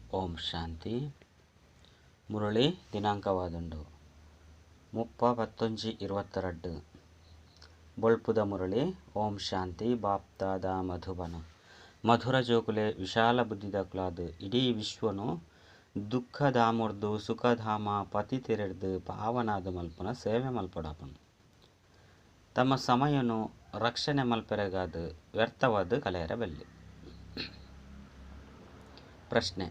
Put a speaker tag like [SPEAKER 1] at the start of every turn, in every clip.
[SPEAKER 1] ಓಂ ಶಾಂತಿ. ಮುರಳಿ ದಿನಾಂಕವಾದುಂಡು 30/11/22. ಬೊಳ್ಪುದ ಮುರಳಿ. ಓಂ ಶಾಂತಿ. ಬಾಪ್ತಾದ ಮಧುಬನ. ಮಧುರ ಜೋಕುಲೆ ವಿಶಾಲ ಬುದ್ಧಿದಕ್ಲಾದ್ ಇಡೀ ವಿಶ್ವನು ದುಃಖಧಾಮೊರ್ದು ಸುಖಧಾಮ ಪತಿತೆರೆರ್ದು ಪಾವನಾದ ಮಲ್ಪುನ ಸೇವೆ ಮಲ್ಪಡಾಪುಂಡು. ತಮ್ಮ ಸಮಯನು ರಕ್ಷಣೆ ಮಲ್ಪೆರೆಗಾದ ವ್ಯರ್ಥವಾದ ಕಲೆಯರ ಬಲ್ಲಿ. ಪ್ರಶ್ನೆ: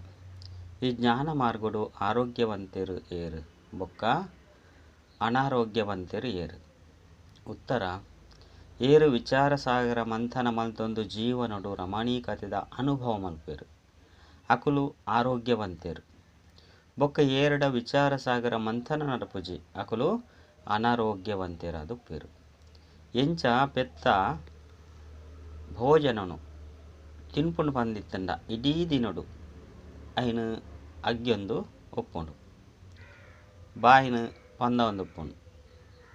[SPEAKER 1] ಈ ಜ್ಞಾನ ಮಾರ್ಗಡು ಆರೋಗ್ಯವಂತೆರು ಏರು ಬೊಕ್ಕ ಅನಾರೋಗ್ಯವಂತೆರು ಏರು? ಉತ್ತರ: ಏರು ವಿಚಾರ ಸಾಗರ ಮಂಥನ ಮಲ್ತೊಂದು ಜೀವನಡು ರಮಣೀಕತೆದ ಅನುಭವ ಮಲ್ಪೆರು ಅಕುಲು ಆರೋಗ್ಯವಂತೆರು. ಬೊಕ್ಕ ಏರಡ ವಿಚಾರ ಸಾಗರ ಮಂಥನ ನಡಪುಜಿ ಅಕುಲು ಅನಾರೋಗ್ಯವಂತೆರಾದುಪ್ಪೆರು. ಎಂಚ ಪೆತ್ತ ಭೋಜನನು ತಿನ್ಪುಂಡು ಪಂದಿತ್ತಂಡ ಇಡೀ ದಿನಡು ಐನು ಅಗ್ಗಿಯೊಂದು ಉಪ್ಪುಂಡು, ಬಾಯಿನ ಪಂದ ಒಂದು ಉಪ್ಪುಂಡು.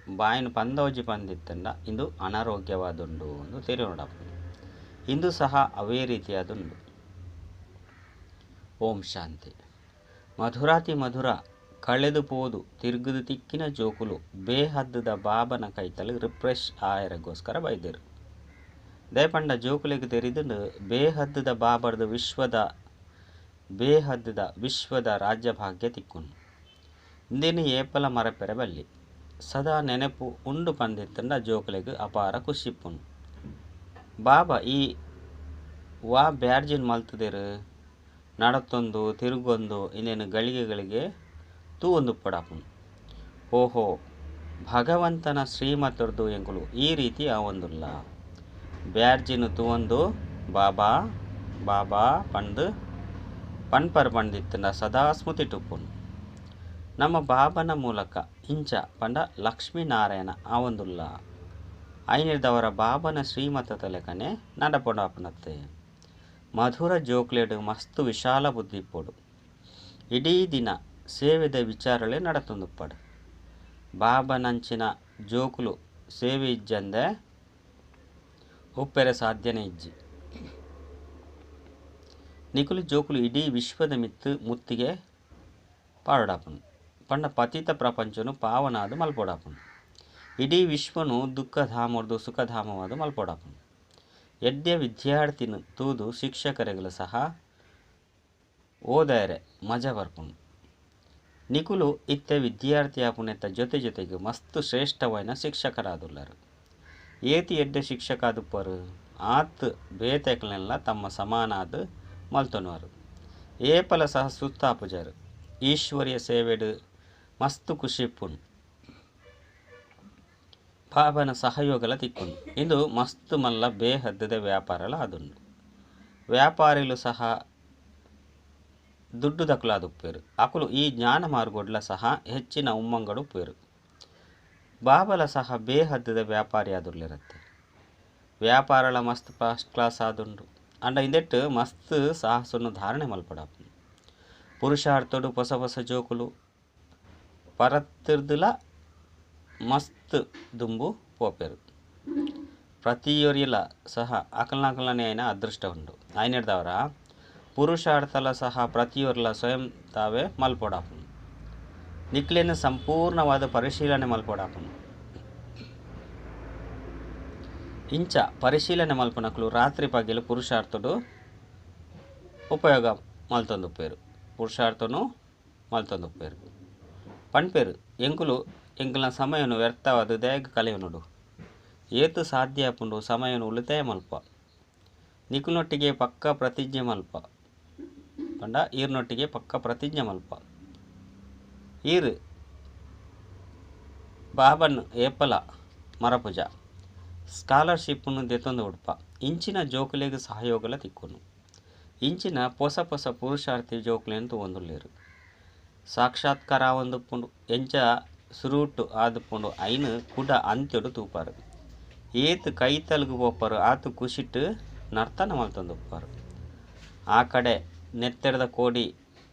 [SPEAKER 1] ಬಾಯಿನ ಪಂದೋಜಿ ಪಂದಿತ್ತಂಡ ಇಂದು ಅನಾರೋಗ್ಯವಾದುಂಡು ಎಂದು ತೆರಿಯೋಡಾಪುಂಡು. ಇಂದು ಸಹ ಅವೇ ರೀತಿಯಾದುಂಡು. ಓಂ ಶಾಂತಿ. ಮಧುರಾತಿ ಮಧುರ ಕಳೆದು ಪೋದು ತಿರುಗುದು ತಿಕ್ಕಿನ ಜೋಕುಲು ಬೇಹದ್ದದ ಬಾಬನ ಕೈತಲು ರಿಫ್ರೆಶ್ ಆಯರಗೋಸ್ಕರ ಬೈದರು. ದಯಪಂಡ ಜೋಕುಲಿಗೆ ತೆರಿದು ಬೇಹದ್ದದ ಬಾಬರ್ದು ವಿಶ್ವದ ಬೇಹದ್ದದ ವಿಶ್ವದ ರಾಜ್ಯಭಾಗ್ಯ ತಿಕ್ಕುನು. ಇಂದೇನು ಏಪಲ ಮರಪೆರೆ ಬಲ್ಲಿ ಸದಾ ನೆನಪು ಉಂಡು ಪಂದಿತ್ತಂಡ ಜೋಕುಲಿಗೆ ಅಪಾರ ಖುಷಿಪ್ಪುನು. ಬಾಬಾ ಈ ವಾ ಬ್ಯಾಡ್ಜಿನ್ ಮಲ್ತದೇರು ನಡತೊಂದು ತಿರುಗೊಂದು ಇನ್ನೇನು ಗಳಿಗೆ ಗಳಿಗೆ ತೂವೊಂದು ಪಡಾಪುನು. ಓಹೋ ಭಗವಂತನ ಶ್ರೀಮತರ್ದು ಎಂಕುಲು ಈ ರೀತಿ ಆವೊಂದುಲ್ಲ. ಬ್ಯಾಡ್ಜಿನ ತೂವೊಂದು ಬಾಬಾ ಬಾಬಾ ಪಂದು ಪನ್ಪರ್ ಪಂದಿತ್ತಂಡ ಸದಾ ಸ್ಮೃತಿ ಟುಪ್ಪುನು. ನಮ್ಮ ಬಾಬನ ಮೂಲಕ ಇಂಚ ಪಂಡ ಲಕ್ಷ್ಮೀನಾರಾಯಣ ಆವೊಂದುಲ್ಲ. ಐನಿರ್ದವರ ಬಾಬನ ಶ್ರೀಮತದ ಲೆಕ್ಕನೆ ನಡಪೊಡಾಪುನತ್ತೆ. ಮಧುರ ಜೋಕ್ಲೆಡು ಮಸ್ತು ವಿಶಾಲ ಬುದ್ಧಿ ಇಪ್ಪೊಡು. ಇಡೀ ದಿನ ಸೇವೆದ ವಿಚಾರಳೆ ನಡತೊಂದುಪ್ಪಡು. ಬಾಬನಂಚಿನ ಜೋಕುಲು ಸೇವೆ ಇಜ್ಜಂದೆ ಉಪ್ಪೆರೆ ಸಾಧ್ಯನೇ ಇಜ್ಜಿ. ನಿಕುಲು ಜೋಕುಲು ಇಡೀ ವಿಶ್ವದ ಮಿತ್ತು ಮುತ್ತಿಗೆ ಪಾಡಾಪುನು. ಪಂಡ ಪತಿತ ಪ್ರಪಂಚನು ಪಾವನಾದ ಮಲ್ಪೊಡಾಪುನು. ಇಡೀ ವಿಶ್ವನು ದುಃಖಧಾಮರ್ದು ಸುಖಧಾಮವಾದ ಮಲ್ಪೊಡಾಪುನು. ಎಡ್ಡೆ ವಿದ್ಯಾರ್ಥಿನ ತೂದು ಶಿಕ್ಷಕರೆಗಳು ಸಹ ಓದಾರೆ ಮಜಾ ಬರ್ಪುನು. ನಿಕುಲು ಇತ್ತೆ ವಿದ್ಯಾರ್ಥಿ ಆಪುನೆತ್ತ ಜೊತೆ ಜೊತೆಗೆ ಮಸ್ತು ಶ್ರೇಷ್ಠವಾದ ಶಿಕ್ಷಕರಾದುಲ್ಲರು. ಏತಿ ಎಡ್ಡೆ ಶಿಕ್ಷಕ ಆದುಪ್ಪರು ಆತ್ ಬೇತೆಕ್ಲೆಲ್ಲ ತಮ್ಮ ಸಮಾನಾದ ಮಲ್ತೊನುವರು. ಏಪಲ ಸಹ ಸುತ್ತಾಪುಜಾರು. ಈಶ್ವರ್ಯ ಸೇವೆಡು ಮಸ್ತು ಖುಷಿಪ್ಪುನು. ಬಾಬನ ಸಹಯೋಗಲ ತಿಕ್ಕುನು. ಇಂದು ಮಸ್ತು ಮಲ್ಲ ಬೇಹದ್ದದ ವ್ಯಾಪಾರಲ ಆದುಂಡು. ವ್ಯಾಪಾರಿಲು ಸಹ ದುಡ್ಡು ದಕ್ಕಲಾದುಪ್ಪೇರು. ಅಕುಲು ಈ ಜ್ಞಾನ ಮಾರ್ಗೊಡ್ಲ ಸಹ ಹೆಚ್ಚಿನ ಉಮ್ಮಂಗಡುಪ್ಪೇರು. ಬಾಬಲ ಸಹ ಬೇಹದ್ದದ ವ್ಯಾಪಾರಿ ಆದುರ್ಲಿರತ್ತೆ. ವ್ಯಾಪಾರಲ ಮಸ್ತ್ ಫಸ್ಟ್ ಕ್ಲಾಸ್ ಆದುಂಡು. ಅಂಡ ಇಂದೆಟ್ಟು ಮಸ್ತ್ ಸಾಹಸನ್ನು ಧಾರಣೆ ಮಲ್ಪಡಾಪುನು. ಪುರುಷಾರ್ಥಡು ಹೊಸ ಹೊಸ ಜೋಕುಲು ಪರತ್ತಿರ್ದುಲ ಮಸ್ತ್ ದುಂಬು ಪೋಪೆರು. ಪ್ರತಿಯೊರಿಲ ಸಹ ಅಕಲ್ನಕಲ್ನೇ అయిన ಅದೃಷ್ಟ ಉಂಡು. అయినదవರ ಪುರುಷಾರ್ಥಲ ಸಹ ಪ್ರತಿಯೊರ್ಲ ಸ್ವಯಂ ತಾವೇ ಮಲ್ಪೊಡಾಪುನು. ನಿಕ್ಲೆನ ಸಂಪೂರ್ಣವಾದ ಪರಿಶೀಲನೆ ಮಲ್ಪೊಡಾಪುನು. ಇಂಚ ಪರಿಶೀಲನೆ ಮಲ್ಪನಕ್ಲು ರಾತ್ರಿ ಪಗೆಲು ಪುರುಷಾರ್ಥಡು ಉಪಯೋಗ ಮಲ್ತೊಂದುಪ್ಪೇರು. ಪುರುಷಾರ್ಥನು ಮಲ್ತೊಂದುಪ್ಪೇರು. ಪಣ್ಪೇರು ಎಂಕುಲು ಎಂಕುಲ್ನ ಸಮಯನು ವ್ಯರ್ಥವಾದ ದೇಗ ಕಲೆಯನುಡು. ಏತು ಸಾಧ್ಯ ಆಪುಂಡು ಸಮಯನು ಉಳಿತಾಯ ಮಲ್ಪ. ನಿಕುನೊಟ್ಟಿಗೆ ಪಕ್ಕ ಪ್ರತಿಜ್ಞೆ ಮಲ್ಪ. ಪಂಡ ಈರ್ನೊಟ್ಟಿಗೆ ಪಕ್ಕ ಪ್ರತಿಜ್ಞೆ ಮಲ್ಪ. ಈರು ಬಾಬನ್ ಏಪಲ ಮರಪುಜ ಸ್ಕಾಲರ್ಶಿಪ್ಪನ್ನು ದೆತ್ತೊಂದು ಉಡ್ಪ. ಇಂಚಿನ ಜೋಕುಲೆಗ್ ಸಹಯೋಗಲ ತಿಕ್ಕುನು. ಇಂಚಿನ ಪೊಸ ಪೊಸ ಪುರುಷಾರ್ಥಿ ಜೋಕುಲೆನ್ ತೂವೊಂದುಲ್ಲೆರ್. ಸಾಕ್ಷಾತ್ಕಾರ ಆವೊಂದುಪ್ಪುಂಡು. ಎಂಚ ಸುರುಟು ಆದುಪ್ಪುಂಡು ಐನು ಕುಡ ಅಂತ್ಯೊಡು ತೂಪಾರು. ಏತ್ ಕೈತಲ್ಗು ಪೋಪರು ಆತು ಖುಷಿಟ್ ನರ್ತನ ಮಲ್ತೊಂದುಪ್ಪರು. ಆ ಕಡೆ ನೆತ್ತೆರ್ದ ಕೋಡಿ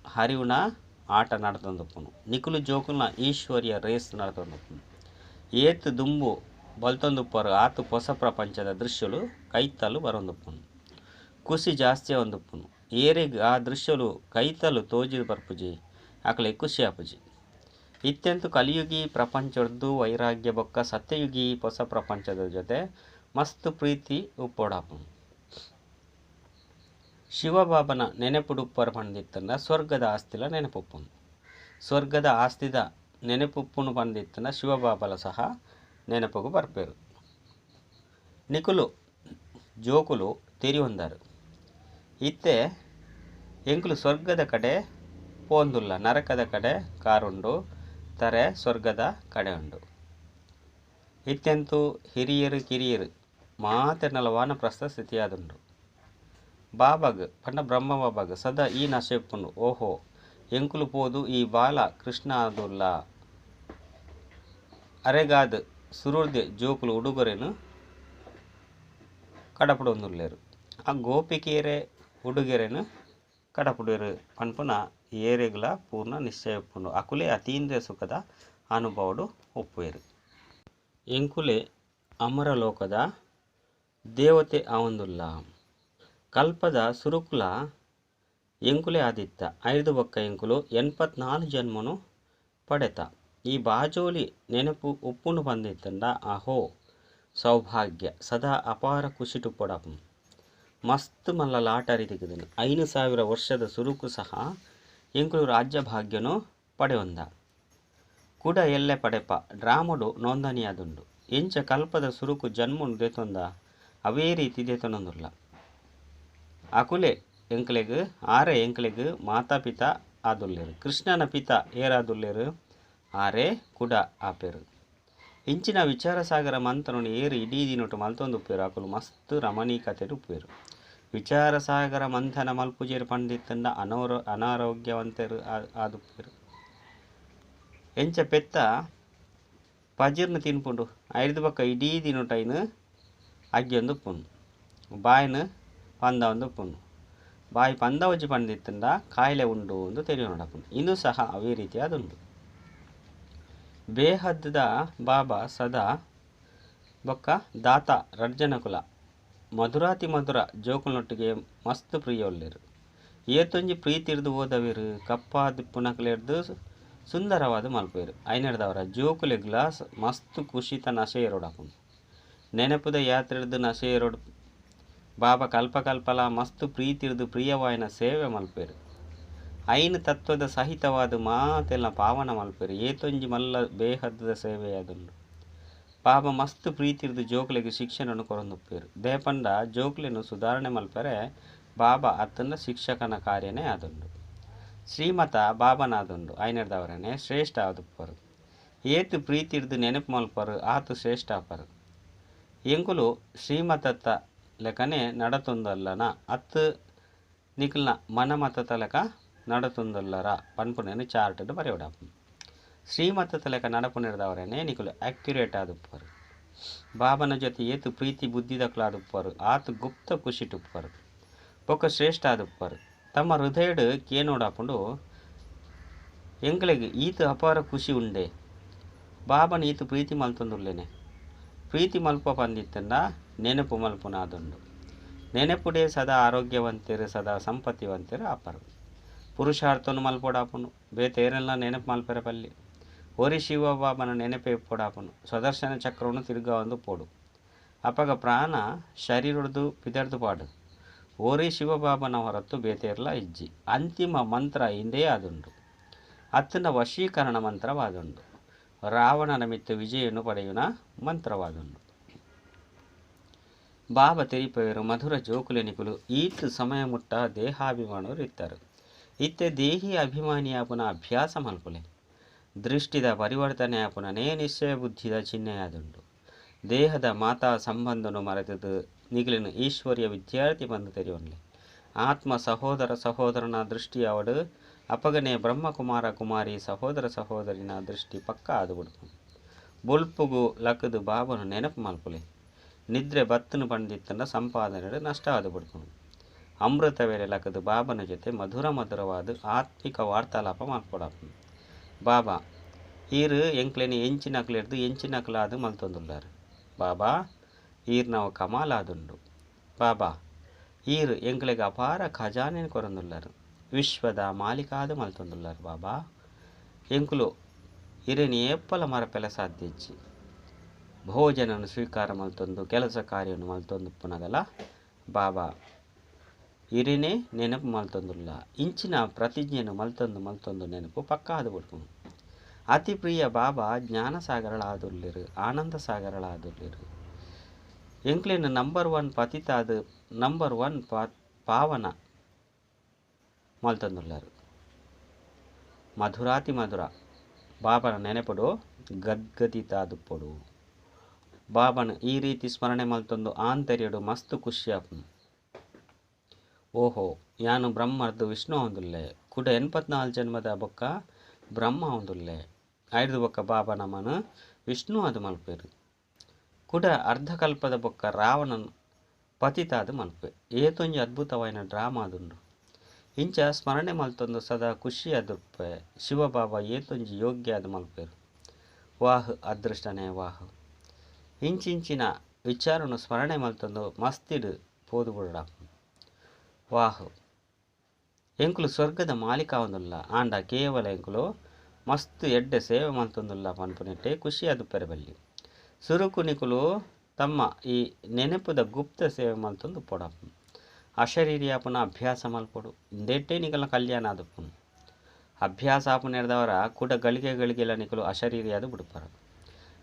[SPEAKER 1] ಹರಿವುನ ಆಟ ನಡತೊಂದುಪ್ಪುಂಡು. ನಿಕುಲು ಜೋಕುಲ್ನ ಈಶ್ವರ್ಯ ರೇಸ್ ನಡತೊಂದುಪ್ಪುಂಡು. ಏತ್ ದುಂಬು ಬಲ್ತೊಂದುಪ್ಪರು ಆತು ಹೊಸ ಪ್ರಪಂಚದ ದೃಶ್ಯಲು ಕೈತಲು ಬರೊಂದುಪ್ಪುಂಡು. ಖುಷಿ ಜಾಸ್ತಿ ಆವೊಂದುಪ್ಪುಂಡು. ಏರೆಗ್ ಆ ದೃಶ್ಯಲು ಕೈತಲು ತೋಜಿದ್ ಬರ್ಪುಜಿ ಅಕಲೆಗ್ ಖುಷಿ ಆಪುಜಿ. ಇತ್ತೆಂತು ಕಲಿಯುಗಿ ಪ್ರಪಂಚೊಡ್ದು ವೈರಾಗ್ಯ ಬೊಕ್ಕ ಸತ್ಯಯುಗಿ ಪೊಸ ಪ್ರಪಂಚದ ಜೊತೆ ಮಸ್ತ್ ಪ್ರೀತಿ ಉಪ್ಪೊಡಾಪುಂಡು. ಶಿವಬಾಬನ ನೆನೆಪುಡುಪ್ಪರ್ ಪಂದಿತ್ತಂಡ ಸ್ವರ್ಗದ ಆಸ್ತಿಲ ನೆನಪುಪ್ಪುಂಡು. ಸ್ವರ್ಗದ ಆಸ್ತಿದ ನೆನಪುಪ್ಪುನು ಪಂದಿತ್ತಂಡ ಶಿವಬಾಬಲ ಸಹ ನೆನಪುಗು ಬರ್ಪೇರು. ನಿಕುಲು ಜೋಕುಲು ತೆರಿಯೊಂದರು ಇತ್ತೆ ಎಂಕುಲು ಸ್ವರ್ಗದ ಕಡೆ ಪೋಂದುಲ್ಲ, ನರಕದ ಕಡೆ ಕಾರುಂಡು, ತರೆ ಸ್ವರ್ಗದ ಕಡೆ ಉಂಡು. ಇತ್ತೆಂತು ಹಿರಿಯರು ಕಿರಿಯರು ಮಾತೆರ್ನಲ ವಾನಪ್ರಸ್ಥ ಸ್ಥಿತಿಯಾದುಂಡು. ಬಾಬಾಗ್ ಪಂಡ ಬ್ರಹ್ಮ ಬಾಬಾಗ್ ಸದಾ ಈ ನಶೆ ಉಪ್ಪುಂಡು. ಓಹೋ ಎಂಕುಲು ಪೋದು ಈ ಬಾಲ ಕೃಷ್ಣ ಆದುಲ್ಲ ಅರೆಗಾದ್ ಸುರುರ್ದೆ ಜೋಕುಲು ಉಡುಗೊರೆನು ಕಡಪುಡೊಂದುಲ್ಲೆರು. ಆ ಗೋಪಿಕೆಯರೆ ಉಡುಗೆರೆನು ಕಡಪುಡುವೆರು ಪನ್ಪುನ ಏರೆಗ್ಲ ಪೂರ್ಣ ನಿಶ್ಚಯ ಉಪ್ಪುಂಡು. ಅಕುಲೇ ಅತೀಂದ್ರಿಯ ಸುಖದ ಅನುಭವಡು ಒಪ್ಪುವೆರು. ಎಂಕುಲೆ ಅಮರಲೋಕದ ದೇವತೆ ಆವೊಂದುಲ್ಲ. ಕಲ್ಪದ ಸುರುಕುಲ ಎಂಕುಲೆ ಆದಿತ್ತ ಐದು ಬೊಕ್ಕ ಎಂಕುಲು 84 ಜನ್ಮನು ಪಡೆತ. ಈ ಬಾಜೋಲಿ ನೆನಪು ಉಪ್ಪುಂಡು ಪಂದಿತ್ತಂಡ ಅಹೋ ಸೌಭಾಗ್ಯ ಸದಾ ಅಪಾರ ಖುಷಿಟುಪ್ಪೊಡಾಪುಂಡು. ಮಸ್ತ್ ಮಲ್ಲ ಲಾಟರಿ ತಿಕ್ಕುದನು. 5000 ವರ್ಷದ ಸುರುಕು ಸಹ ಎಂಕುಲು ರಾಜ್ಯ ಭಾಗ್ಯನು ಪಡೆಯೊಂದ ಕುಡ ಎಲ್ಲೆ ಪಡೆಪ ಡ್ರಾಮಡು ನೋಂದಣಿಯಾದುಂಡು. ಎಂಚ ಕಲ್ಪದ ಸುರುಕು ಜನ್ಮನು ದೇತೊಂದ ಅವೇ ರೀತಿ ದೇತೊನೊಂದುಲ್ಲ. ಅಕುಲೆ ಎಂಕಲೆಗ್ ಆರೆ ಎಂಕಲೆಗ್ ಮಾತಾ ಪಿತ ಆದುಲ್ಲೆರು. ಕೃಷ್ಣನ ಪಿತ ಏರಾದುಲ್ಲೆರು ಆರೆ ಕುಡ ಆಪೆರು. ಇಂಚಿನ ವಿಚಾರಸಾಗರ ಮಂಥನನು ಏರು ಇಡೀ ದಿನೊಟು ಮಲ್ತೊಂದುಪ್ಪೆರು ಅಕುಲು ಮಸ್ತ್ ರಮಣೀಕತೆಡ್ ಉಪ್ಪುವೆರು. ವಿಚಾರಸಾಗರ ಮಂಥನ ಮಲ್ಪುಜೆರ್ ಪಂಡಿತ್ತಂಡ ಅನಾರೋಗ್ಯವಂತೆರು ಆದುಪ್ಪೆರು. ಎಂಚ ಪೆತ್ತ ಪಜಿರ್ನ ತಿನ್ಪುಂಡು ಐದು ಬೊಕ್ಕ ಇಡೀ ದಿನೊಟು ಐನ್ ಅಗ್ಗಿಯೊಂದುಪ್ಪುಂಡು. ಬಾಯಿನ ಪಂದವೊಂದುಪ್ಪುಂಡು. ಬಾಯಿ ಪಂದವಜಿ ಪಂಡಿತ್ತಂಡ ಕಾಯಿಲೆ ಉಂಡು ಎಂದು ತೆರಿಯೊನೊಡಾಪುಂಡು. ಇಂದು ಸಹ ಅವೇ ರೀತಿಯಾದುಂಡು. ಬೇಹದ್ದ ಬಾಬಾ ಸದಾ ಬೊಕ್ಕ ದಾತ ರಡ್ಜನಕುಲ ಮಧುರಾತಿ ಮಧುರ ಜೋಕುಲ್ನೊಟ್ಟಿಗೆ ಮಸ್ತ್ ಪ್ರಿಯ ಉಲ್ಲೆರು. ಏತೊಂಜಿ ಪ್ರೀತಿರ್ದು ಓದವೆರು ಕಪ್ಪಾದಿಪ್ಪುನಕಲೆರ್ದು ಸುಂದರವಾದ ಮಲ್ಪುವೆರು. ಐನೆರ್ದವರ ಜೋಕುಲೆಗ್ಲ ಮಸ್ತ್ ಖುಷಿತ ನಶೆ ಏರೋಡಾಪುಂಡು. ನೆನಪುದ ಯಾತ್ರೆರ್ದು ನಶೆ ಏರೋಡು ಬಾಬಾ ಕಲ್ಪ ಕಲ್ಪಲ ಮಸ್ತ್ ಪ್ರೀತಿರ್ದು ಪ್ರಿಯವಾಯಿನ ಸೇವೆ ಮಲ್ಪುವೆರು. ಐನ್ ತತ್ವದ ಸಹಿತವಾದ ಮಾತೆಲ್ಲ ಪಾವನ ಮಲ್ಪುವೆರು. ಏತೊಂಜಿ ಮಲ್ಲ ಬೇಹದ್ದದ ಸೇವೆಯಾದುಂಡು. ಬಾಬಾ ಮಸ್ತ್ ಪ್ರೀತಿರ್ದು ಜೋಕುಲೆಗ್ ಶಿಕ್ಷಣವನ್ನು ಕೊರೊಂದುಪ್ಪುವೆರು. ದೇಪಂಡ ಜೋಕುಲೆನು ಸುಧಾರಣೆ ಮಲ್ಪರೆ ಬಾಬಾ ಅತ್ತಂಡ ಶಿಕ್ಷಕನ ಕಾರ್ಯನೇ ಆದುಂಡು. ಶ್ರೀಮತ ಬಾಬನಾದುಂಡು. ಐನೆರ್ದವರನೆ ಶ್ರೇಷ್ಠ ಆದುಪ್ಪರು. ಏತು ಪ್ರೀತಿರ್ದು ನೆನಪು ಮಲ್ಪರು ಆತು ಶ್ರೇಷ್ಠ ಆಪರು. ಎಂಕುಲು ಶ್ರೀಮತತ್ತ ಲೆಕ್ಕನೆ ನಡತೊಂದಲ್ಲನ ಅತ್ತು ನಿಕಲ್ನ ಮನಮತದ ಲೆಕ್ಕ ನಡತೊಂದಲ್ಲರ ಪನ್ಪುನೇನು ಚಾರ್ಟೆಡ್ ಬರೆಯೋಡಾಪುಂಡು. ಶ್ರೀಮತದ ಲೆಕ್ಕ ನಡಪುನಿರ್ದವರನೆ ನಿಕುಲು ಅಕ್ಯುರೇಟ್ ಆದುಪ್ಪರು. ಬಾಬನ ಜೊತೆ ಏತು ಪ್ರೀತಿ ಬುದ್ಧಿದಕ್ಲಾದುಪ್ಪರು ಆತು ಗುಪ್ತ ಖುಷಿಟುಪ್ಪರು ಬೊಕ್ಕ ಶ್ರೇಷ್ಠ ಆದುಪ್ಪರು. ತಮ್ಮ ಹೃದಯಡ್ ಕೇನೋಡಾಪುಂಡು ಎಂಕಲೆಗ್ ಈತು ಅಪಾರ ಖುಷಿ ಉಂಡೆ ಬಾಬನ ಈತು ಪ್ರೀತಿ ಮಲ್ತೊಂದುಲ್ಲೇನೆ. ಪ್ರೀತಿ ಮಲ್ಪ ಪಂದಿತ್ತಂಡ ನೆನಪು ಮಲ್ಪುನಾದುಂಡು. ನೆನಪುಡೇ ಸದಾ ಆರೋಗ್ಯವಂತೆರು ಸದಾ ಸಂಪತ್ತಿವಂತೆರು ಆಪರು. ಪುರುಷಾರ್ಥನು ಮಲ್ಪೊಡಾಪುಂಡು. ಬೇತೆ ಏರೆಲ್ಲ ನೆನಪು ಮಲ್ಪೆರೆ ಪಲ್ಲಿ. ಒರಿ ಶಿವಬಾಬನ ನೆನಪೆ ಇಪ್ಪೊಡಾಪುಂಡು. ಸ್ವದರ್ಶನ ಚಕ್ರವನ್ನು ತಿರುಗಾವೊಂದು ಪೋಡು. ಅಪಗ ಪ್ರಾಣ ಶರೀರೊಡ್ದು ಪಿದರ್ದು ಪಾಡು. ಓರಿ ಶಿವಬಾಬನ ಹೊರತು ಬೇತೆರ್ಲ ಇಜ್ಜಿ. ಅಂತಿಮ ಮಂತ್ರ ಇಂದೇ ಆದುಂಡು. ಅತ್ತನ ವಶೀಕರಣ ಮಂತ್ರವಾದುಂಡು. ರಾವಣನ ಮಿತ್ತ ವಿಜಯನು ಪಡೆಯುನ ಮಂತ್ರವಾದುಂಡು. ಬಾಬಾ ತೆರಿಪೆಯರು ಮಧುರ ಜೋಕುಲೆನಿಕುಲು ಈತ್ ಸಮಯ ಮುಟ್ಟ ದೇಹಾಭಿಮಾನರು ಇತ್ತರು. ಇತ್ತೆ ದೇಹಿ ಅಭಿಮಾನಿಯಾಪುನ ಅಭ್ಯಾಸ ಮಲ್ಪುಲೆ. ದೃಷ್ಟಿದ ಪರಿವರ್ತನೆ ಆಪುನನೇ ನಿಶ್ಚಯ ಬುದ್ಧಿದ ಚಿಹ್ನೆಯಾದುಂಡು. ದೇಹದ ಮಾತಾ ಸಂಬಂಧನು ಮರೆತದು ನಿಗಲಿನ ಈಶ್ವರ್ಯ ವಿದ್ಯಾರ್ಥಿ ಬಂದು ತೆರೆಯೊನ್ಲೆ. ಆತ್ಮ ಸಹೋದರ ಸಹೋದರನ ದೃಷ್ಟಿ ಅವಡು ಅಪಗನೆ ಬ್ರಹ್ಮಕುಮಾರ ಕುಮಾರಿ ಸಹೋದರ ಸಹೋದರಿನ ದೃಷ್ಟಿ ಪಕ್ಕ ಆದು ಬಿಡ್ಪು. ಬೊಲ್ಪುಗು ಲಕ್ಕದು ಬಾಬನು ನೆನಪು ಮಲ್ಪುಲೆ. ನಿದ್ರೆ ಬತ್ತನು ಪಂಡಿತ್ತನ ಸಂಪಾದನೆ ನಷ್ಟ ಆದು ಬಿಡ್ಪುನು. ಅಮೃತ ವೇಳೆ ಲಕ್ಕದು ಬಾಬನ ಜೊತೆ ಮಧುರ ಮಧುರವಾದ ಆತ್ಮಿಕ ವಾರ್ತಾಲಾಪ ಮಲ್ಪೊಡಾಪುನು. ಬಾಬಾ ಈರು ಎಂಕ್ಲೆನೆ ಎಂಚಿನಕ್ಲೆರ್ದು ಎಂಚಿನಕ್ಲಾದು ಮಲ್ತೊಂದುಲ್ಲಾರು. ಬಾಬಾ ಈರ್ ನಾವು ಕಮಾಲಾದುಂಡು. ಬಾಬಾ ಈರು ಎಂಕ್ಲೆಗ್ ಅಪಾರ ಖಜಾನೆನ್ ಕೊರೊಂದುಲ್ಲರ್. ವಿಶ್ವದ ಮಾಲೀಕಾದ್ ಮಲ್ತೊಂದುಲ್ಲರ್ ಬಾಬಾ. ಎಂಕುಲು ಇರೆನ್ ಏಪಲ ಮರಪೆಲ ಸಾಧ್ಯ ಇಜ್ಜಿ. ಭೋಜನನು ಸ್ವೀಕಾರ ಮಲ್ತೊಂದು ಕೆಲಸ ಕಾರ್ಯನು ಮಲ್ತೊಂದು ಪುನಗಲ ಬಾಬಾ ಇರೆನೇ ನೆನಪು ಮಲ್ತೊಂದುಲ್ಲ. ಇಂಚಿನ ಪ್ರತಿಜ್ಞೆನು ಮಲ್ತೊಂದು ಮಲ್ತೊಂದು ನೆನಪು ಪಕ್ಕಾದ ಬಿಡ್ಪುನು. ಅತಿ ಪ್ರಿಯ ಬಾಬಾ ಜ್ಞಾನಸಾಗರಳಾದುಲ್ಲೆರ್, ಆನಂದ ಸಾಗರಳಾದುಲ್ಲೆರ್. ಎಂಕ್ಲೆನ್ ನಂಬರ್ 1 ಪತಿತಾದ್ ನಂಬರ್ 1 ಪಾವನ ಮಲ್ತೊಂದುಲ್ಲರ್. ಮಧುರಾತಿ ಮಧುರ ಬಾಬನ ನೆನಪುಡು ಗದ್ಗದಿತಾದುಪ್ಪೊಡು. ಬಾಬನ ಈ ರೀತಿ ಸ್ಮರಣೆ ಮಲ್ತೊಂದು ಆಂತರ್ಯಡು ಮಸ್ತ್ ಖುಷಿಯಾಪುನು. ಓಹೋ, ಯಾನು ಬ್ರಹ್ಮರ್ದು ವಿಷ್ಣು ಆವೊಂದುಲ್ಲೆ, ಕುಡ 84 ಜನ್ಮದ ಬೊಕ್ಕ ಬ್ರಹ್ಮ ಆವೊಂದುಲ್ಲೆ. ಐರ್ದು ಬೊಕ್ಕ ಬಾಬಾ ನಮನ್ ವಿಷ್ಣು ಆದ್ ಮಲ್ಪೆರು. ಕುಡ ಅರ್ಧಕಲ್ಪದ ಬೊಕ್ಕ ರಾವಣನ್ ಪತಿತಾದ್ ಮಲ್ಪೆ. ಏತೊಂಜಿ ಅದ್ಭುತವಾಯಿನ ಡ್ರಾಮಾ ಆದುಂಡು. ಇಂಚ ಸ್ಮರಣೆ ಮಲ್ತೊಂದು ಸದಾ ಖುಷಿಯಾದುಪ್ಪೆ. ಶಿವಬಾಬಾ ಏತೊಂಜಿ ಯೋಗ್ಯ ಆದ್ ಮಲ್ಪೆರು. ವಾಹ್ ಅದೃಷ್ಟನೇ ವಾಹ್. ಇಂಚಿಂಚಿನ ವಿಚಾರನು ಸ್ಮರಣೆ ಮಲ್ತೊಂದು ಮಸ್ತಿಡ್ ಪೋದು ಬುಡಡ. ವಾಹ್, ಎಂಕುಲು ಸ್ವರ್ಗದ ಮಾಲೀಕ ಆವೊಂದುಲ್ಲ. ಆಂಡ ಕೇವಲ ಎಂಕುಲು ಮಸ್ತ್ ಎಡ್ಡೆ ಸೇವೆ ಮಲ್ತೊಂದುಲ್ಲ ಪನ್ಪುನೆಟ್ಟೆ ಖುಷಿಯಾದುಪ್ಪೆರೆ ಬಲ್ಲಿ. ಸುರುಕು ನಿಕುಲು ತಮ್ಮ ಈ ನೆನಪುದ ಗುಪ್ತ ಸೇವೆ ಮಲ್ತೊಂದು ಪೊಡಪು. ಅಶರೀರಿಯಾಪುನ ಅಭ್ಯಾಸ ಮಲ್ಪೊಡು. ಇಂದೆಟ್ಟೆ ನಿಕಲ್ನ ಕಲ್ಯಾಣ ಆದುಪ್ಪುನು. ಅಭ್ಯಾಸ ಆಪುನೆರ್ದವರ ಕುಡ ಗಳಿಗೆ ಗಳಿಗೆಲ ನಿಕುಲು ಅಶರೀರಿಯಾದ ಬಿಡುಪರು.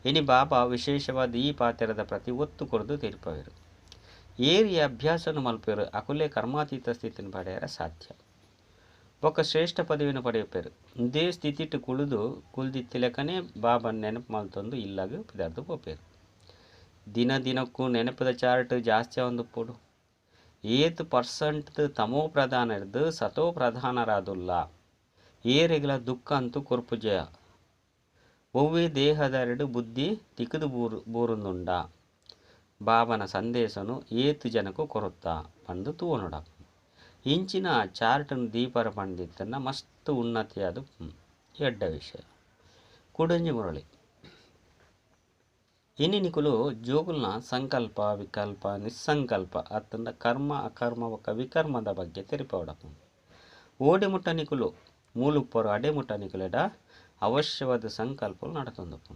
[SPEAKER 1] ಇನಿ ಬಾಬಾ ವಿಶೇಷವಾದ ಈ ಪಾತ್ರದ ಪ್ರತಿ ಒತ್ತು ಕೊರ್ದು ತೀರ್ಪವರು. ಏರಿಯ ಅಭ್ಯಾಸನು ಮಲ್ಪೆರು ಅಕುಲೇ ಕರ್ಮಾತೀತ ಸ್ಥಿತಿನ ಪಡೆಯರ ಸಾಧ್ಯ. ಬೊಕ್ಕ ಶ್ರೇಷ್ಠ ಪದವಿಯನ್ನು ಪಡೆಯುಪೆರು. ಇಂದೇ ಸ್ಥಿತಿಟ್ ಕುಳಿದು ಕುಲ್ದಿತ್ತಿಲೆಕನೇ ಬಾಬನ್ ನೆನಪು ಮಲ್ತೊಂದು ಇಲ್ಲಾಗ ಪಿದಾರ್ದು ಪೋಪೆರು. ದಿನ ದಿನಕ್ಕೂ ನೆನಪದ ಚಾರ್ಟ್ ಜಾಸ್ತಿ ಆವೊಂದುಪ್ಪೊಡು. ಏತ್ ಪರ್ಸೆಂಟ್ ತಮೋ ಪ್ರಧಾನರ್ದು ಸತೋ ಪ್ರಧಾನರಾದುಲ್ಲ. ಏರೆಗ್ಲ ದುಃಖ ಅಂತೂ ಕೊರ್ಪುಜಯ. ಒವ್ವೇ ದೇಹದರಡು ಬುದ್ಧಿ ತಿಕ್ಕದು ಬೂರುಂದುಂಡ. ಬಾಬನ ಸಂದೇಶನು ಏತ್ ಜನಕ್ಕೂ ಕೊರುತ್ತಾ ಪಂದು ತೂವೊನುಡ. ಇಂಚಿನ ಚಾರ್ಟನ್ನು ದೀಪರ ಪಂಡಿತ್ತನ್ನ ಮಸ್ತ್ ಉನ್ನತಿಯಾದ ಎಡ್ಡ ವಿಷಯ. ಕುಡಂಜಿ ಮುರಳಿ. ಇನಿ ನಿಕುಲು ಜೋಗುಲ್ನ ಸಂಕಲ್ಪ ವಿಕಲ್ಪ ನಿಸ್ಸಂಕಲ್ಪ ಅತ್ತಂದ ಕರ್ಮ ಅಕರ್ಮ ಬೊಕ್ಕ ವಿಕರ್ಮದ ಬಗ್ಗೆ ತೆರಿಪವಡಪ್ಪ. ಓಡೆ ಮುಟ್ಟ ನಿಕುಲು ಮೂಲುಪ್ಪರು ಅಡೆ ಮುಟ್ಟ ನಿಕುಲೆಡ ಅವಶ್ಯವಾದ ಸಂಕಲ್ಪಗಳು ನಡತೊಂದಪ್ಪ.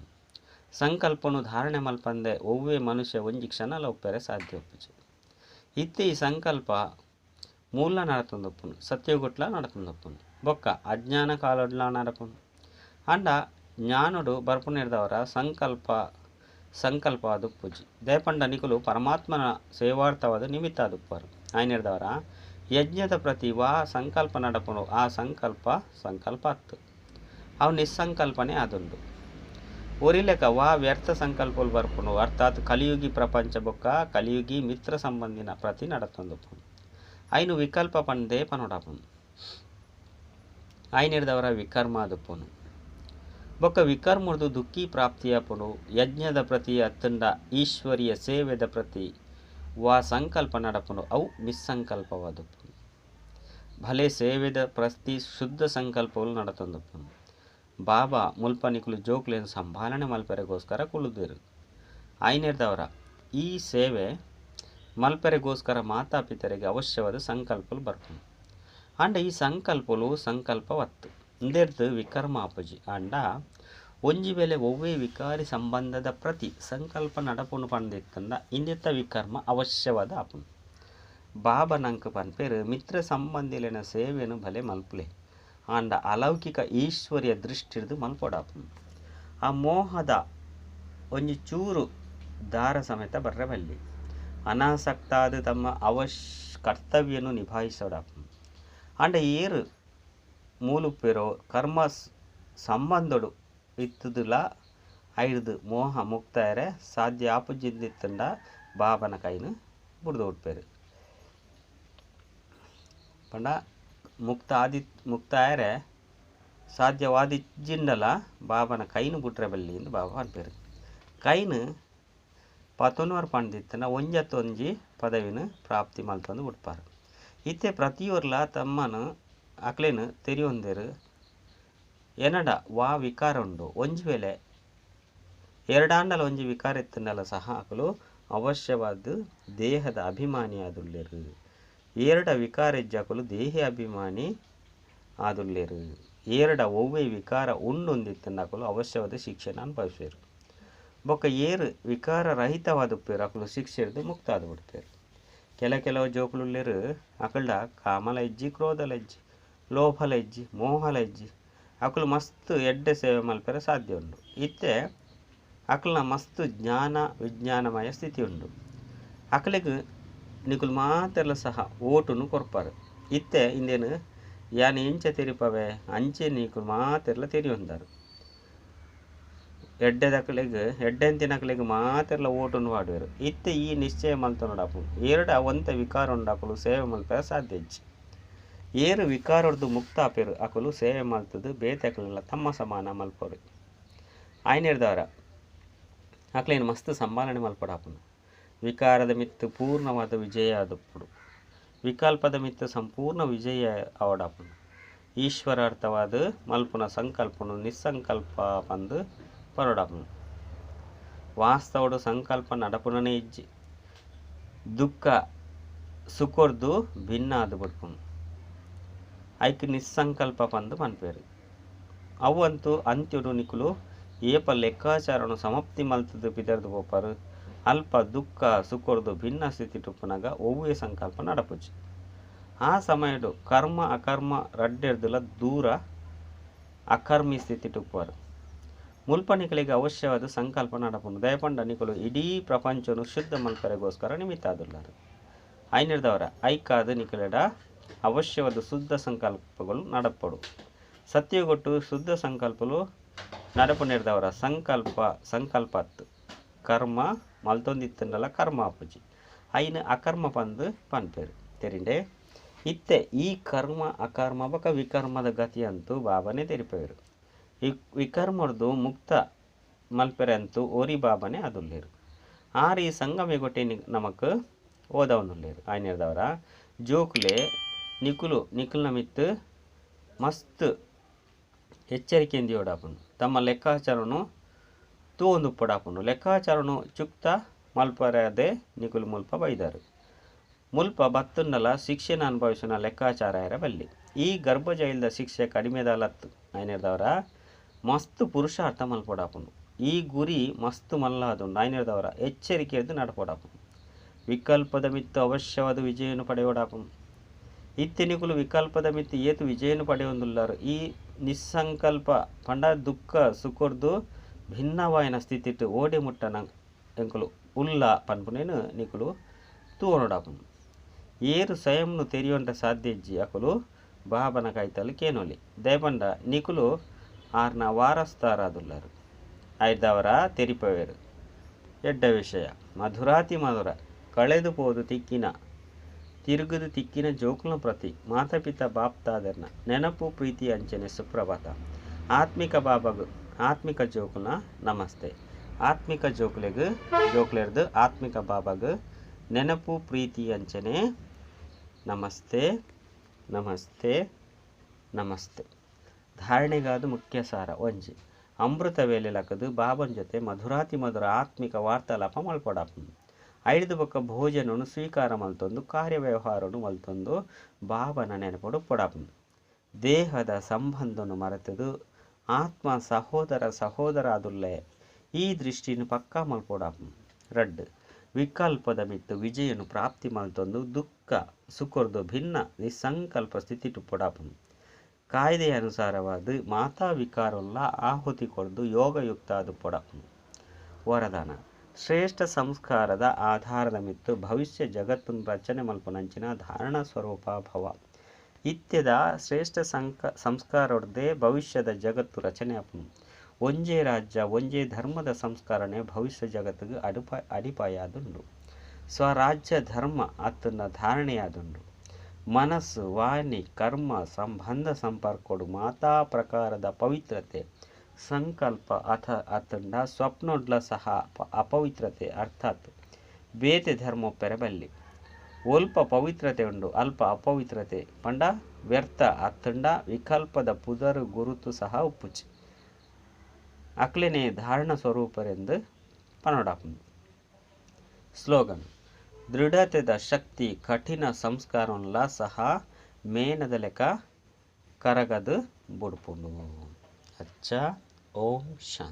[SPEAKER 1] ಸಂಕಲ್ಪನು ಧಾರಣೆ ಮಲ್ಪಂದೆ ಒವ್ವೇ ಮನುಷ್ಯ ಒಂಜಿ ಕ್ಷಣಲ ಒಪ್ಪೆರೆ ಸಾಧ್ಯ ಒಪ್ಪುಜಿ. ಇತ್ತೆ ಈ ಸಂಕಲ್ಪ ಮೂಲ ನಡತೊಂದಪ್ಪುನು, ಸತ್ಯಗುಟ್ಲ ನಡತೊಂದಪ್ಪುನು, ಬೊಕ್ಕ ಅಜ್ಞಾನ ಕಾಲಡ್ಲ ನಡಪುನು. ಅಂಡ ಜ್ಞಾನಡು ಬರ್ಪುನಿರ್ದವರ ಸಂಕಲ್ಪ ಸಂಕಲ್ಪ ಆದುಪ್ಪುಜಿ. ದಯಪಂಡ ನಿಕುಲು ಪರಮಾತ್ಮನ ಸೇವಾರ್ಥವಾದ ನಿಮಿತ್ತ ಆದುಪ್ಪರು. ಆಯ್ನಿರ್ದವರ ಯಜ್ಞದ ಪ್ರತಿ ವಾ ಸಂಕಲ್ಪ ನಡಪುನು ಆ ಸಂಕಲ್ಪ ಸಂಕಲ್ಪ ಅತ್ತು ಅವು ನಿಸ್ಸಂಕಲ್ಪನೆ ಆದುಂಡು. ಒರಿಲೆಕ ವಾ ವ್ಯರ್ಥ ಸಂಕಲ್ಪలు ಬರ್ಪುನು ಅರ್ಥಾತ್ ಕಲಿಯುಗಿ ಪ್ರಪಂಚ ಬೊಕ್ಕ ಕಲಿಯುಗಿ ಮಿತ್ರ ಸಂಬಂಧಿನ ಪ್ರತಿ ನಡತೊಂದುಪ್ಪುನು. ಐನು ವಿಕಲ್ಪ ಪಂದೇ ಪನೊಡಾಪುನು. ಐನಿರ್ದವರ ವಿಕರ್ಮ ಆದುಪ್ಪುನು. ಬೊಕ್ಕ ವಿಕರ್ಮರ್ದು ದುಃಖಿ ಪ್ರಾಪ್ತಿಯಾಪುನು. ಯಜ್ಞದ ಪ್ರತಿ ಅತ್ತಂಡ ಈಶ್ವರಿಯ ಸೇವೆದ ಪ್ರತಿ ವಾ ಸಂಕಲ್ಪ ನಡಪುನು ಅವು ನಿಸ್ಸಂಕಲ್ಪವಾದುಪ್ಪುನು. ಭಲೆ ಸೇವೆದ ಪ್ರತಿ ಶುದ್ಧ ಸಂಕಲ್ಪಗಳು ನಡತೊಂದುಪ್ಪುನು. ಬಾಬಾ ಮುಲ್ಪ ನಿಕುಲು ಜೋಕ್ಲೆನ್ ಸಂಭಾಲನೆ ಮಲ್ಪೆರೆಗೋಸ್ಕರ ಕುಳುದಿರು. ಐನಿರ್ದವರ ಈ ಸೇವೆ ಮಲ್ಪೆರೆಗೋಸ್ಕರ ಮಾತಾಪಿತರಿಗೆ ಅವಶ್ಯವಾದ ಸಂಕಲ್ಪలు ಬರ್ಪುನು. ಅಂಡ ಈ ಸಂಕಲ್ಪಲು ಸಂಕಲ್ಪವತ್ತು ಇಂದೆರ್ದು ವಿಕರ್ಮ ಆಪುಜಿ. ಅಂಡ ಒಂಜಿ ವೇಳೆ ಒವ್ವೇ ವಿಕಾರಿ ಸಂಬಂಧದ ಪ್ರತಿ ಸಂಕಲ್ಪ ನಡಪುನು ಪಂದಿತ್ತಂದ ಇಂದೆತ್ತ ವಿಕರ್ಮ ಅವಶ್ಯವಾದ ಆಪುನು. ಬಾಬಾ ನಂಕ್ ಪನ್ಪೆರು ಮಿತ್ರ ಸಂಬಂಧಿಲೆನ ಸೇವೆನು ಭಲೆ ಮಲ್ಪುಲೆ. ಆಂಡ ಅಲೌಕಿಕ ಈಶ್ವರ್ಯ ದೃಷ್ಟಿರ್ದು ಮಲ್ಪೊಡಾಪುನು. ಆ ಮೋಹದ ಒಂಜಿ ಚೂರು ದಾರ ಸಮೇತ ಬರ್ರೆ ಬಲ್ಲಿ. ಅನಾಸಕ್ತಾದ ತಮ್ಮ ಕರ್ತವ್ಯನು ನಿಭಾಯಿಸೋಡಾಪುನು. ಆಂಡ ಏರು ಮೂಲುಪ್ಪೆರೋ ಕರ್ಮ ಸಂಬಂಧಡು ಇತ್ತುದುಲ ಐರ್ದು ಮೋಹ ಮುಕ್ತಾಯರೆ ಸಾಧ್ಯ ಆಪುಜಿಂದಿತ್ತಂಡ ಬಾಬನ ಕೈನು ಬುಡ್ದು ಉಟ್ಪೇರು. ಪಂಡ ಮುಕ್ತ ಆದಿ ಮುಕ್ತಾಯರೆ ಸಾಧ್ಯವಾದಿಜ್ಜಿಂಡಲ ಬಾಬನ ಕೈನು ಬುಟ್ರೆ ಬಲ್ಲಿ ಎಂದು ಬಾಬಾ ಅನ್ಪೇರು. ಕೈನು ಪತೊನ್ವರ್ ಪಂಡಿತ್ತನ ಒಂಜತ್ತೊಂಜಿ ಪದವಿನ ಪ್ರಾಪ್ತಿ ಮಲ್ತೊಂದು ಬಿಡ್ಪಾರು. ಇತ್ತೆ ಪ್ರತಿಯೊರ್ಲ ತಮ್ಮನು ಅಕ್ಲೇನು ತೆರಿಯೊಂದೆರು. ಎನಡ ವಾ ವಿಕಾರ ಉಂಡು ಒಂಜಿ ವೇಳೆ ಎರಡಾಂಡಲ ಒಂಜಿ ವಿಕಾರ ಇತ್ತಂಡಲ ಸಹ ಅಕಲು ಅವಶ್ಯವಾದ ದೇಹದ ಅಭಿಮಾನಿಯಾದುಲ್ಲೆರು. ಏರಡ ವಿಕಾರ ಇಜ್ಜಕುಲು ದೇಹಿ ಅಭಿಮಾನಿ ಆದುಲ್ಲೇರು. ಏರಡ ಒವ್ವೆ ವಿಕಾರ ಉಂಡೊಂದಿತ್ತಂಡಕುಲು ಅವಶ್ಯವಾದ ಶಿಕ್ಷೆನ ಅನುಭವಿಸುವರು. ಬೊಕ್ಕ ಏರು ವಿಕಾರ ರಹಿತವಾದುಪ್ಪೇರು ಅಕುಲು ಶಿಕ್ಷೆರ್ದು ಮುಕ್ತ ಆದ್ ಬಿಡ್ಪೇರು. ಕೆಲವು ಜೋಕುಲುಲ್ಲೇರು ಅಕಲ್ಡ ಕಾಮಲ ಇಜ್ಜಿ, ಕ್ರೋಧಲ ಇಜ್ಜಿ, ಲೋಭಲ ಇಜ್ಜಿ, ಮೋಹಲ ಇಜ್ಜಿ. ಅಕುಲು ಮಸ್ತ್ ಎಡ್ಡೆ ಸೇವೆ ಮಲ್ಪೆರೆ ಸಾಧ್ಯ ಉಂಡು. ಇತ್ತೆ ಅಕಲ್ನ ಮಸ್ತ್ ಜ್ಞಾನ ವಿಜ್ಞಾನಮಯ ಸ್ಥಿತಿ ಉಂಡು. ಅಕಲಿಗೆ ನಿಕುಲು ಮಾತೆರ್ಲ ಸಹ ಓಟುನು ಕೊರ್ಪಾರು. ಇತ್ತೆ ಇಂದೇನು ಯಾನ್ ಎಂಚ ತೆರಿಪವೆ ಅಂಚೆ ನಿಕುಲು ಮಾತೆರ್ಲ ತೆರಿಯೊಂದಾರು. ಎಡ್ಡೆದಕಲೆಗ್ ಎಡ್ಡೆಂತಿನಕಲೆಗ್ ಮಾತೆರ್ಲ ಓಟುನು ಪಾಡುವೆರು. ಇತ್ತೆ ಈ ನಿಶ್ಚಯ ಮಲ್ತೊನೊಡಾಪುಂಡು. ಏರಡ ಒಂತೆ ವಿಕಾರ ಉಂಡಕುಲು ಸೇವೆ ಮಲ್ಪೆರೆ ಸಾಧ್ಯ ಇಜ್ಜಿ. ಏರು ವಿಕಾರೊರ್ದು ಮುಕ್ತ ಆಪೆರು ಅಕುಲು ಸೇವೆ ಮಲ್ತದು ಬೇತೆ ಅಕಲೆಲ್ಲ ತಮ್ಮ ಸಮಾನ ಮಲ್ಪರು. ಆಯ್ನೆರ್ದವರ ಅಕ್ಲೇನು ಮಸ್ತ್ ಸಂಭಾಲನೆ ಮಲ್ಪಡಾಪುಂಡು. ವಿಕಾರದ ಮಿತ್ತು ಪೂರ್ಣವಾದ ವಿಜಯ ಆದುಪ್ಪುಡು. ವಿಕಲ್ಪದ ಮಿತ್ತು ಸಂಪೂರ್ಣ ವಿಜಯ ಆವಡಾಪುಂಡು. ಈಶ್ವರಾರ್ಥವಾದ ಮಲ್ಪುನ ಸಂಕಲ್ಪನು ನಿಸ್ಸಂಕಲ್ಪ ಪಂದು ಪರಡಾಪುಂಡು. ವಾಸ್ತವಡು ಸಂಕಲ್ಪ ನಡಪುನನೇ ಇಜ್ಜಿ. ದುಃಖ ಸುಖೊರ್ದು ಭಿನ್ನ ಆದು ಬಿಡ್ಪುಂಡು. ಐಕ್ ನಿಸ್ಸಂಕಲ್ಪ ಪಂದು ಪನ್ಪೇರು. ಅವಂತೂ ಅಂತ್ಯಡು ನಿಕುಲು ಏಪ ಲೆಕ್ಕಾಚಾರನು ಸಮಾಪ್ತಿ ಮಲ್ತದು ಪಿದರ್ದು ಪೋಪಾರು. ಅಲ್ಪ ದುಃಖ ಸುಖೊರ್ದು ಭಿನ್ನ ಸ್ಥಿತಿ ಟುಪ್ಪುನಗ ಒವ್ವೇ ಸಂಕಲ್ಪ ನಡಪುಜಿ. ಆ ಸಮಯಡು ಕರ್ಮ ಅಕರ್ಮ ರಡ್ಡೆರ್ದುಲ ದೂರ ಅಕರ್ಮಿ ಸ್ಥಿತಿ ಟುಪ್ಪುವರು. ಮುಲ್ಪ ನಿಕಲಿಗೆ ಅವಶ್ಯವಾದ ಸಂಕಲ್ಪ ನಡಪುಂಡು. ದಯಪಂಡ ನಿಕುಲು ಇಡೀ ಪ್ರಪಂಚನು ಶುದ್ಧ ಮಲ್ಪರೆಗೋಸ್ಕರ ನಿಮಿತ್ತ ಆದುಲ್ಲಾರು. ಐನಿರ್ದವರ ಐಕಾದ ನಿಕಲೆಡ ಅವಶ್ಯವಾದ ಶುದ್ಧ ಸಂಕಲ್ಪಗಳು ನಡಪಡು. ಸತ್ಯಗೊಟ್ಟು ಶುದ್ಧ ಸಂಕಲ್ಪಗಳು ನಡಪು ನಿರ್ದವರ ಸಂಕಲ್ಪ ಸಂಕಲ್ಪತ್ತು ಕರ್ಮ ಮಲ್ತೊಂದಿತ್ತಂಡಲ ಕರ್ಮ ಆಪುಜಿ. ಐನ ಅಕರ್ಮ ಪಂದು ಪನ್ಪೇರು ತೆರಿಂಡೆ. ಇತ್ತೆ ಈ ಕರ್ಮ ಅಕರ್ಮ ಬಕ ವಿಕರ್ಮದ ಗತಿ ಅಂತೂ ಬಾಬಾನೇ ತೆರಿಪೇರು. ಈ ವಿಕರ್ಮರ್ದು ಮುಕ್ತ ಮಲ್ಪೆರೆ ಅಂತೂ ಓರಿ ಬಾಬಾನೇ ಅದುಲ್ಲೇರು. ಆರ್ ಈ ಸಂಗಮಿಗೊಟ್ಟೆ ನಮಕ್ ಓದವನುಲ್ಲೇರು. ಆಯ್ನೇರ್ದವರ ಜೋಕುಲೆ ನಿಕುಲು ನಿಕುಲ್ನ ಮಿತ್ತು ಮಸ್ತ್ ಎಚ್ಚರಿಕೆಯಿಂದ ಓಡಾಪುಂಡು. ತಮ್ಮ ಲೆಕ್ಕಾಚಾರನು ತೂವೊಂದು ಪಡಾಪುಂಡು. ಲೆಕ್ಕಾಚಾರನು ಚುಕ್ತ ಮಲ್ಪರದೆ ನಿಕುಲು ಮುಲ್ಪ ಬೈದಾರು. ಮುಲ್ಪ ಬತ್ತುಂಡಲ ಶಿಕ್ಷೆನ ಅನುಭವಿಸುವ ಲೆಕ್ಕಾಚಾರ ಬಲ್ಲಿ. ಈ ಗರ್ಭಜೈಲ್ದ ಶಿಕ್ಷೆ ಕಡಿಮೆದಲತ್ತು. ಆಯ್ನೇರ್ದವರ ಮಸ್ತ್ ಪುರುಷಾರ್ಥ ಮಲ್ಪೊಡಾಪುಂಡು. ಈ ಗುರಿ ಮಸ್ತ್ ಮಲ್ಲಾದುಂಡು. ಆಯ್ನೇರ್ದವರ ಎಚ್ಚರಿಕೆಯದ್ದು ನಡಪೊಡಾಪುಂಡು. ವಿಕಲ್ಪದ ಮಿತ್ತು ಅವಶ್ಯವಾದ ವಿಜಯನು ಪಡೆಯೋಡಾಪುಂಡು. ಇತ್ತೆ ನಿಕುಲು ವಿಕಲ್ಪದ ಮಿತ್ತು ಏತು ವಿಜಯನು ಪಡೆಯೊಂದುಲ್ಲಾರು. ಈ ನಿಸ್ಸಂಕಲ್ಪ ಪಂಡ ದುಃಖ ಸುಖರ್ದು ಭಿನ್ನವಾಯಿನ ಸ್ಥಿತಿಟ್ಟು ಓಡೆ ಮುಟ್ಟನ ಎಂಕುಲು ಉಲ್ಲ ಪನ್ಪುನೇನು ನಿಕುಲು ತೂವೊನೊಡಾಪುಂಡು. ಏರು ಸ್ವಯಂನು ತೆರಿಯೊಂಡ ಸಾಧ್ಯ ಇಜ್ಜಿ ಅಕುಲು ಬಾಬನ ಕಾಯ್ತಲು ಕೇನೊಲಿ. ದಯಪಂಡ ನಿಕುಲು ಆರ್ನ ವಾರಸ್ತಾರಾದುಲ್ಲಾರು. ಐದವರ ತೆರಿಪವೇರು. ಎಡ್ಡ ವಿಷಯ ಮಧುರಾತಿ ಮಧುರ ಕಳೆದು ಪೋದು ತಿಕ್ಕಿನ ತಿರುಗುದು ತಿಕ್ಕಿನ ಜೋಕುಲ ಪ್ರತಿ ಮಾತಾಪಿತ ಬಾಪ್ತಾದರ್ನ ನೆನಪು ಪ್ರೀತಿ ಅಂಚನೆ ಸುಪ್ರಭಾತ. ಆತ್ಮಿಕ ಬಾಬಾಗು ಆತ್ಮಿಕ ಜೋಕುಲ ನಮಸ್ತೆ. ಆತ್ಮಿಕ ಜೋಕುಲೆಗು ಜೋಕುಲೆರ್ದು ಆತ್ಮಿಕ ಬಾಬಾಗು ನೆನಪು ಪ್ರೀತಿ ಅಂಚನೆ ನಮಸ್ತೆ ನಮಸ್ತೆ ನಮಸ್ತೆ. ಧಾರಣೆಗಾದ ಮುಖ್ಯ ಸಾರ ಒಂಜಿ ಅಮೃತ ವೇಳೆ ಲಕ್ಕದು ಬಾಬನ್ ಜೊತೆ ಮಧುರಾತಿ ಮಧುರ ಆತ್ಮಿಕ ವಾರ್ತಾಲಾಪ ಮಲ್ಪಡಾಪುಂಡು. ಐದು ಬೊಕ್ಕ ಭೋಜನನು ಸ್ವೀಕಾರ ಮಲ್ತೊಂದು ಕಾರ್ಯವ್ಯವಹಾರನು ಮಲ್ತೊಂದು ಬಾಬನ ನೆನಪಡು ಪೊಡಾಪುಂಡು. ದೇಹದ ಸಂಬಂಧನು ಮರೆತದು ಆತ್ಮ ಸಹೋದರ ಸಹೋದರ ಆದುಲ್ಲೆ ಈ ದೃಷ್ಟಿನ ಪಕ್ಕಾ ಮಲ್ಪೊಡಾಪುಂಡು. ರಡ್ಡು ವಿಕಲ್ಪದ ಮಿತ್ತು ವಿಜಯನು ಪ್ರಾಪ್ತಿ ಮಲ್ತೊಂದು ದುಃಖ ಸುಖರ್ದು ಭಿನ್ನ ನಿಸ್ಸಂಕಲ್ಪ ಸ್ಥಿತಿ ಪೊಡಾಪುಂಡು. ಕಾಯ್ದೆಯ ಅನುಸಾರವಾದ ಮಾತಾ ವಿಕಾರಲ್ಲ ಆಹುತಿ ಕೊಡ್ದು ಯೋಗಯುಕ್ತ ಅದು ಪೊಡಾಪುಂಡು. ವರದಾನ ಶ್ರೇಷ್ಠ ಸಂಸ್ಕಾರದ ಆಧಾರದ ಮಿತ್ತು ಭವಿಷ್ಯ ಜಗತ್ತನ್ನು ರಚನೆ ಮಲ್ಪನಂಚಿನ ಧಾರಣ ಸ್ವರೂಪ ಭವ. ಇತ್ಯದ ಶ್ರೇಷ್ಠ ಸಂಸ್ಕಾರೊಡ್ದೆ ಭವಿಷ್ಯದ ಜಗತ್ತು ರಚನೆ ಆಪುಂಡು. ಒಂಜೇ ರಾಜ್ಯ ಒಂಜೇ ಧರ್ಮದ ಸಂಸ್ಕರಣೆ ಭವಿಷ್ಯ ಜಗತ್ತಿಗೆ ಅಡಿಪಾಯಾದುಂಡು. ಸ್ವರಾಜ್ಯ ಧರ್ಮ ಅತ್ತನ್ನ ಧಾರಣೆಯಾದುಂಡು. ಮನಸ್ಸು ವಾಣಿ ಕರ್ಮ ಸಂಬಂಧ ಸಂಪರ್ಕೊಡು ಮಾತಾ ಪ್ರಕಾರದ ಪವಿತ್ರತೆ ಸಂಕಲ್ಪ ಅತಂಡ ಸ್ವಪ್ನೊಡ್ಲ ಸಹ ಅಪವಿತ್ರತೆ ಅರ್ಥಾತ್ ಬೇತೆ ಧರ್ಮ ಪೆರಬಲ್ಲಿ. ಒಲ್ಪ ಪವಿತ್ರತೆ ಉಂಡು ಅಲ್ಪ ಅಪವಿತ್ರತೆ ಪಂಡ ವ್ಯರ್ಥ ಅತ್ತಂಡ ವಿಕಲ್ಪದ ಪುದರು ಗುರುತು ಸಹ ಉಪ್ಪುಚಿ. ಅಕ್ಲೆನೆ ಧಾರಣ ಸ್ವರೂಪರೆಂದು ಪನೊಡಾಪುಂಡು. ಸ್ಲೋಗನ್ ದೃಢತೆದ ಶಕ್ತಿ ಕಠಿಣ ಸಂಸ್ಕಾರನ್ಲ ಸಹ ಮೇನದ ಲೆಕ್ಕ ಕರಗದ್ ಬುಡ್ಪುಂಡು. ಅಚ್ಚ, ಓಂ ಶಾಂತಿ.